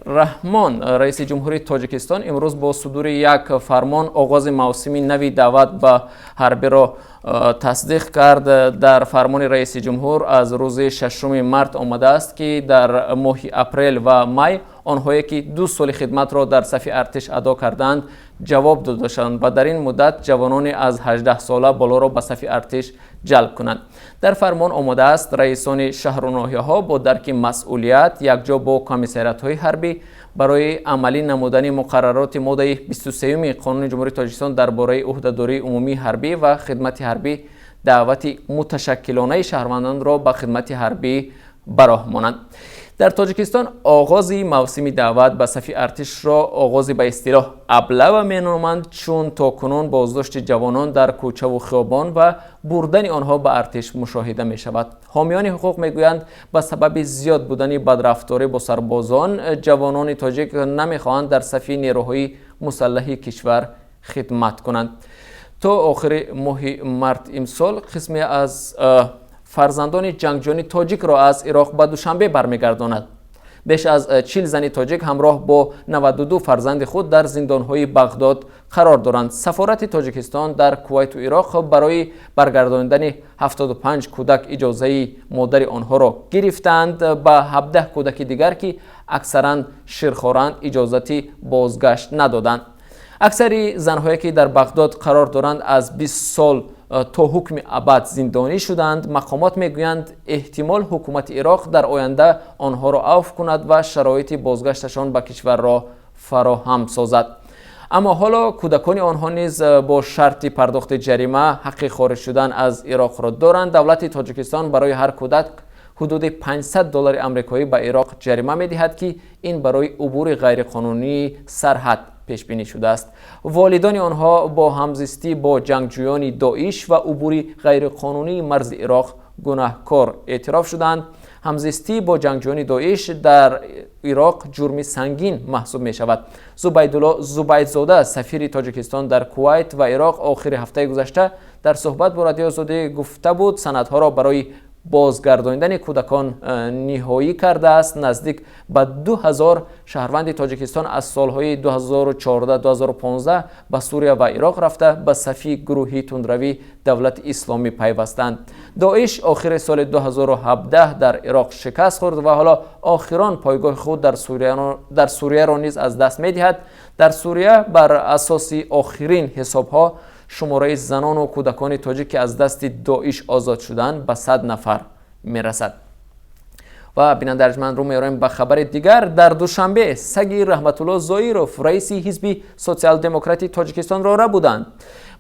Раҳмон, раиси ҷумҳурии Тоҷикистон, имрӯз бо судури як фармон оғози мавсими нави даъват ба ҳарбиро тасдиқ кард. Дар фармони раиси ҷумҳур аз рӯзи 6 март омадааст, ки дар моҳи апрел ва май онҳое, ки 2 соли хидматро дар сафи артиш адо кардаанд, ҷавоб дода шаванд ва дар ин муддат ҷавонони аз 18 сола болоро ба сафи артиш ҷалб кунанд. Дар фармон омадааст, раисони шаҳру ноҳияҳо бо дарки масъулият якҷо бо комиссариятҳои ҳарбӣ барои амалӣ намудани муқаррароти моддаи 23 Қонуни Ҷумҳурии Тоҷикистон дар бораи ӯҳдадории умумии ҳарбӣ ва хидмати ҳарбӣ даъвати муташаккилонаи шаҳрвандонро ба хидмати ҳарбӣ ба роҳ монанд. Дар Тоҷикистон оғози мавсими даъват ба сафи артишро оғози ба истилоҳ облава меноманд, чун то кунун боздошти ҷавонон дар кӯчаву хиёбон ва бурдани онҳо ба артиш мушоҳида мешавад. Ҳомиёни ҳуқуқ мегӯянд, ба сабаби зиёд будани бадрафторӣ бо сарбозон ҷавонони тоҷик намехоҳанд дар сафи нерӯҳои мусаллаҳи кишвар хидмат кунанд. То охири моҳи март имсол қисме аз фарзандони ҷангҷӯёни тоҷикро аз Ироқ ба Душанбе бармегардонад. Беш аз 40 зани тоҷик ҳамроҳ бо 92 фарзанди худ дар зиндонҳои Бағдод қарор доранд. Сафорати Тоҷикистон дар Кувайту Ироқ барои баргардонидани 75 кӯдак иҷозаи модари онҳоро гирифтаанд. Ба 17 кӯдаки дигар, ки аксаран ширхоранд, иҷозати бозгашт надоданд. Аксари занҳое, ки дар Бағдод қарор доранд, аз 20 сол то ҳукми абад зиндонӣ шуданд. Мақомот мегӯянд, эҳтимол ҳукумати Ироқ дар оянда онҳоро авф кунад ва шароити бозгашташон ба кишварро фароҳам созад. Аммо ҳоло кӯдакони онҳо низ бо шарти пардохти ҷарима ҳаққи хориҷ шудан аз Ироқро доранд. Давлати Тоҷикистон барои ҳар кӯдак ҳудуди 500 доллари амрикоӣ ба Ироқ ҷарима медиҳад, ки ин барои убури ғайриқонунии сарҳад пешбинӣ шудааст. Волидони онҳо бо ҳамзистӣ бо ҷангҷӯёни Доиш ва убури ғайриқонунии марзи Ироқ гунаҳкор эътироф шуданд. Ҳамзистӣ бо ҷангҷӯёни Доиш дар Ироқ ҷурми сангин маҳсуб мешавад. Зубайдулло Зубайдзода, сафири Тоҷикистон дар Кувайт ва Ироқ, охири ҳафтаи гузашта дар суҳбат бо Радиои Озодӣ гуфта буд, санадҳоро барои бозгардонидани кӯдакон ниҳоӣ кардааст. Наздик ба 2000 шаҳрванди Тоҷикистон аз солҳои 2014-2015 ба Сурия ва Ироқ рафта, ба сафи гурӯҳи тундравӣ Давлати Исломӣ пайвастанд. Доиш охири соли 2017 дар Ироқ шикаст хӯрд ва ҳоло охирон пойгоҳи худ дар Сурияро низ аз даст медиҳад. Дар Сурия бар асоси охирин ҳисобҳо шумораи занону кӯдакони тоҷик, ки аз дасти Доиш озод шуданд, ба 100 нафар мерасад. Ва, бинандаи арҷманд, рӯ меорем ба хабари дигар. Дар Душанбе саги Раҳматулло Зоиров, раиси Ҳизби Социал-демократи Тоҷикистонро рабуданд.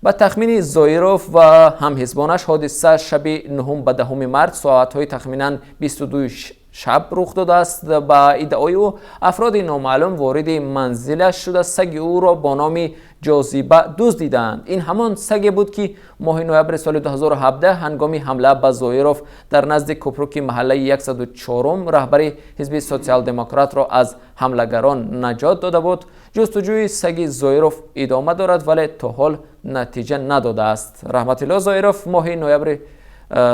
Ба тахмини Зоиров ва ҳамҳизбонаш, ҳодиса шаби 9 ба 10 март соатҳои тахминан 22 шаб рух додааст. Ба иддаои ӯ, афроди номаълум вориди манзилаш шуда, саги ӯро бо номи Ҷозиба дуздидаанд. Ин ҳамон саге буд, ки моҳи ноябри соли 2017 ҳангоми ҳамла ба Зоиров дар назди кӯпруки маҳаллаи 104 раҳбари Ҳизби Социал-демократро аз ҳамлагарон наҷот дода буд. Ҷустуҷӯи саги Зоиров идома дорад, вале то ҳол натиҷа надодааст. Раҳматилло Зоиров моҳи ноябри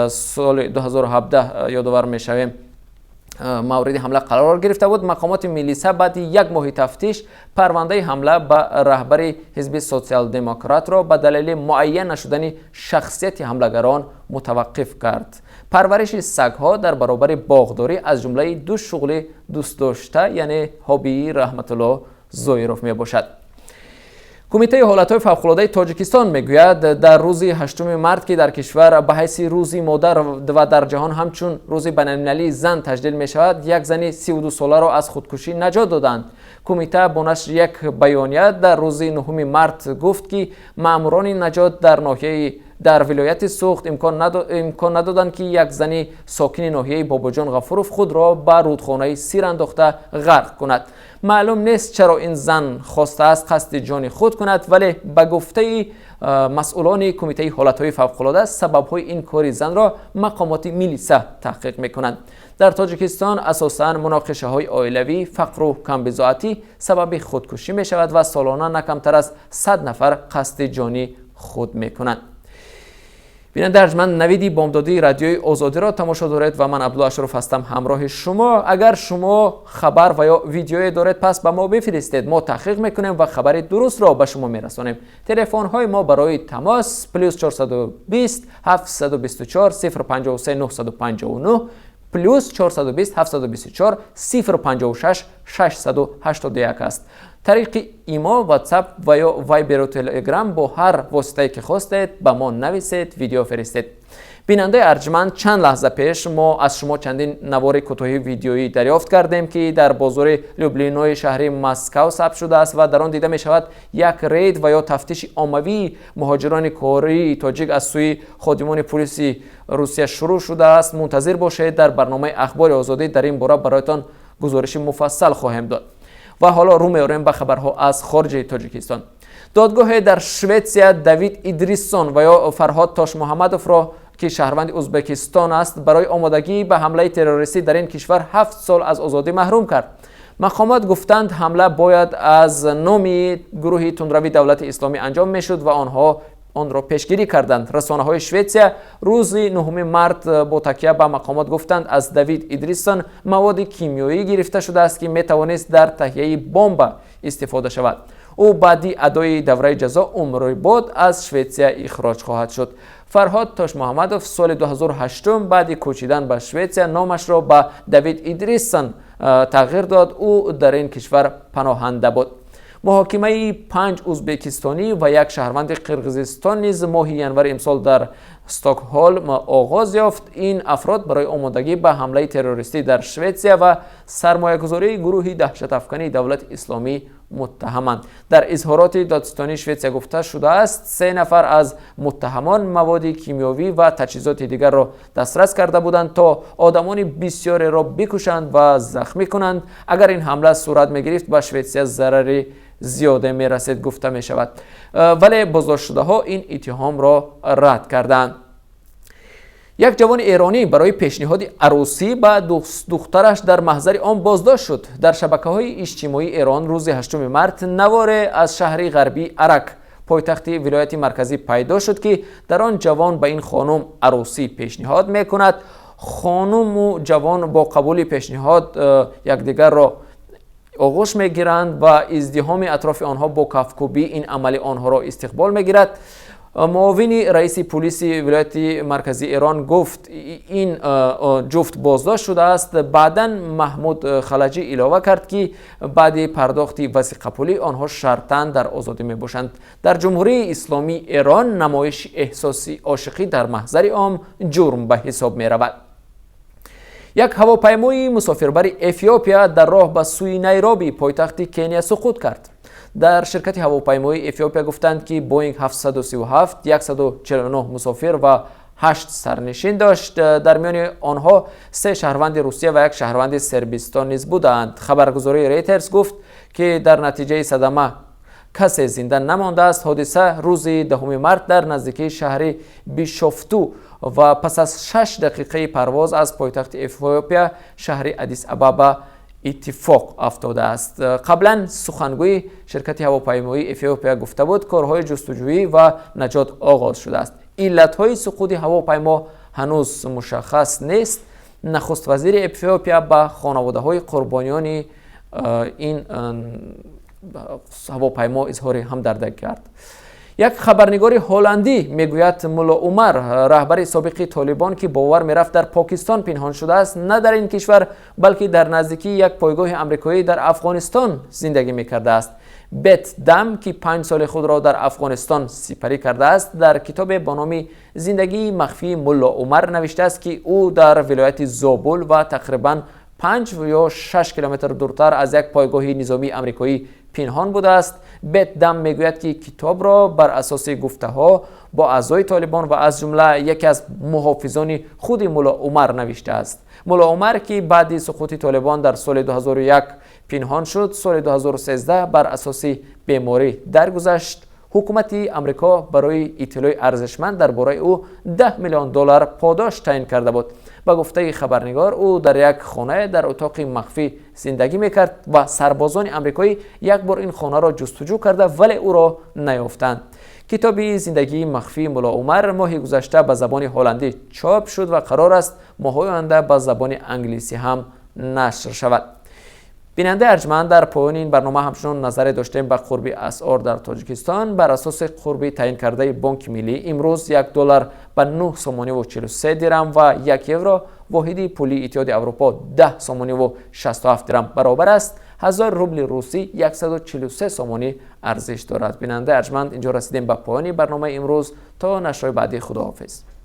соли 2017, ёдовар мешавем, мавриди ҳамла қарор гирифта буд. Мақомоти милиса баъди як моҳи тафтиш парвандаи ҳамла ба раҳбари Ҳизби Социал-демократро ба далели муайян нашудани шахсияти ҳамлагарон мутаваққиф кард. Парвариши сагҳо дар баробари боғдорӣ аз ҷумлаи ду шуғли дӯстдошта, яъне ҳоббии Раҳматулло Зоиров мебошад. Кумитаи ҳолатҳои фавқулодаи Тоҷикистон мегӯяд, дар рӯзи 8 март, ки дар кишвар ба ҳайси Рӯзи модар ва дар ҷаҳон ҳамчун Рӯзи байналмилалии зан таҷлил мешавад, як зани 32 соларо аз худкушӣ наҷот доданд. Кумита бо нашри як баёния дар рӯзи 9 март гуфт, ки маъмурони наҷот дар ноҳияи дар вилояти Суғд имкон надоданд, ки як зани сокини ноҳияи Бобоҷон Ғафуров худро ба рудхонаи Сир андохта ғарқ кунад. Маълум нест, чаро ин зан хостааст қасди ҷони худ кунад, вале ба гуфтаи масъулони Кумитаи ҳолатҳои фавқулода, сабабҳои ин кори занро мақомоти милиса таҳқиқ мекунанд. Дар Тоҷикистон асосан муноқишаҳои оилавӣ, фақру камбизоатӣ сабаби худкушӣ мешавад ва солона на камтар аз 100 нафар қасди ҷони худ мекунанд. Бинандаи арҷманд, Навиди бомдодии Радиои Озодиро тамошо доред ва ман Абдулло Ашроф ҳастам ҳамроҳи шумо. Агар шумо хабар ва ё видеое доред, пас ба мо бифиристед, мо таҳқиқ мекунем ва хабари дурустро ба шумо мерасонем. Телефонҳои мо барои тамос: +420 724 053 959, +420 724 056 681 аст. Тариқи Имо, Ватсап ва ё Вайберу Телеграм, бо ҳар воситае ки хостед, ба мо нависед, видео фиристед. Бинандаи арҷманд, чанд лаҳза пеш мо аз шумо чандин навори кӯтоҳи видеоӣ дарёфт кардем, ки дар бозори Люблинои шаҳри Москав сабт шудааст ва дар он дида мешавад як рейд ва ё тафтиши оммавии муҳоҷирони кории тоҷик аз сӯи ходимони пулиси Русия шурӯъ шудааст. Мунтазир бошед, дар барномаи Ахбори Озодӣ дар ин бора бароятон гузориши муфассал хоҳем дод. Ва ҳоло рӯ меорем ба хабарҳо аз хориҷи Тоҷикистон. Додгоҳе дар Шветсия Давид Идриссон ва ё Фарҳод Тошмуҳаммадовро, ки шаҳрванди Ӯзбекистон аст, барои омодагӣ ба ҳамлаи террористӣ дар ин кишвар 7 сол аз озодӣ маҳрум кард. Мақомот гуфтанд, ҳамла бояд аз номи гурӯҳи тундрави Давлати Исломӣ анҷом мешуд ва онҳо онро пешгирӣ карданд. Расонаҳои Шветсия рӯзи 9 март бо такя ба мақомот гуфтанд, аз Давид Идриссон маводи кимиёӣ гирифта шудааст, ки метавонист дар таҳияи бомба истифода шавад. Ӯ баъди адои давраи ҷазо умрибод аз Шветсия ихроҷ хоҳад шуд. Фарҳод Тошмуҳаммадов соли 2008 баъди кӯчидан ба Шветсия номашро ба Давид Идриссон тағйир дод. Ӯ дар ин кишвар паноҳанда буд. Муҳокимаи панҷ ӯзбекистонӣ ва як шаҳрванди Қирғизистон низ моҳи январи имсол дар Стокҳолм оғоз ёфт. Ин афрод барои омодагӣ ба ҳамлаи террористӣ дар Шветсия ва сармоягузории гурӯҳи даҳшатафкании Давлати Исломӣ муттаҳаманд. Дар изҳороти додситонии Шветсия гуфта шудааст, се нафар аз муттаҳамон маводи кимиёвӣ ва таҷҳизоти дигарро дастрас карда буданд, то одамони бисёреро бикушанд ва захмӣ кунанд. Агар ин ҳамла сурат мегирифт, ба Шветсия зарари зиёде мерасид, гуфта мешавад. Вале боздоштшудаҳо ин иттиҳомро рад карданд. Як ҷавони эронӣ барои пешниҳоди арӯсӣ ба духтараш дар маҳзари ом боздошт шуд. Дар шабакаҳои иҷтимоии Эрон рӯзи 8 март наворе аз шаҳри ғарбии Арак, пойтахти вилояти Марказӣ, пайдо шуд, ки дар он ҷавон ба ин хонум арӯсӣ пешниҳод мекунад. Хонуму ҷавон бо қабули пешниҳод якдигарро оғӯш мегиранд ва издиҳоми атрофи онҳо бо кафкӯбӣ ин амали онҳоро истиқбол мегирад. Муовини раиси пулиси вилояти Марказии Эрон гуфт, ин ҷуфт боздошт шудааст. Баъдан Маҳмуд Халаҷӣ илова кард, ки баъди пардохти васиқапулӣ онҳо шартан дар озодӣ мебошанд. Дар Ҷумҳурии Исломии Эрон намоиши эҳсоси ошиқӣ дар маҳзари ом ҷурм ба ҳисоб меравад. Як ҳавопаймои мусофирбари Эфиопия дар роҳ ба сӯи Найроби, пойтахти Кения, суқут кард. Дар ширкати ҳавопаймоии Эфиопия гуфтанд, ки Боинг 737 149 мусофир ва 8 сарнишин дошт. Дар миёни онҳо се шаҳрванди Русия ва як шаҳрванди Сербистон низ буданд. Хабаргузории Рейтерс гуфт, ки дар натиҷаи садама касе зинда намондааст. Ҳодиса рӯзи 10 март дар наздикии шаҳри Бишофту ва пас аз 6 дақиқаи парвоз аз пойтахти Эфиопия, шаҳри Аддис Абаба, иттифоқ афтодааст. Қаблан сухангӯи ширкати ҳавопаймоии Эфиопия гуфта буд, корҳои ҷустуҷӯӣ ва наҷот оғоз шудааст. Иллатҳои суқути ҳавопаймо ҳанӯз мушаххас нест. Нахуст вазири Эфиопия ба хонаводаҳои қурбониёни ин ҳавопаймо изҳори ҳамдардӣ кард. Як хабарнигори ҳолландӣ мегӯяд, Мулло Умар, раҳбари собиқи Толибон, ки бовар мерафт дар Покистон пинҳон шудааст, на дар ин кишвар, балки дар наздикии як пойгоҳи амрикоӣ дар Афғонистон зиндагӣ мекардааст. Бет Дам, ки 5 соли худро дар Афғонистон сипарӣ кардааст, дар китобе бо номи «Зиндагии махфии Мулло Умар» навиштааст, ки ӯ дар вилояти Зобул ва тақрибан 5 ё 6 километр дуртар аз як пойгоҳи низомии амрикоӣ пинҳон будааст. Бет Дам мегӯяд, ки китобро бар асоси гуфтаҳо бо аъзои Толибон ва аз ҷумла яке аз муҳофизони худи Мулло Умар навиштааст. Мулло Умар, ки баъди суқути Толибон дар соли 2001 пинҳон шуд, соли 2013 бар асоси беморӣ даргузашт. Ҳукумати Амрико барои иттилои арзишманд дар бораи ӯ 10 миллион доллар подош таъин карда буд. Ба гуфтаи хабарнигор, ӯ дар як хона дар утоқи махфӣ зиндагӣ мекард ва сарбозони амрикоӣ як бор ин хонаро ҷустуҷӯ карда, вале ӯро наёфтанд. Китоби зиндагии махфии Мулло Умар моҳи гузашта ба забони ҳолландӣ чоп шуд ва қарор аст, моҳҳои оянда ба забони англисӣ ҳам нашр шавад. Бинандаи арҷманд, дар поёни ин барнома ҳамчунон назаре доштем ба қурби асъор дар Тоҷикистон. Бар асоси қурби таъин кардаи Бонки Миллӣ, имрӯз 1 доллар ба 9 сомониву 43 дирам ва 1 евро, воҳиди пулии Иттиҳоди Аврупо, 10 сомониву 67 дирам баробар аст. 1000 рубли русӣ 143 сомонӣ арзиш дорад. Бинандаи арҷманд, инҷо расидем ба поёни барномаи имрӯз. То нашрҳои баъдӣ, худоҳофиз.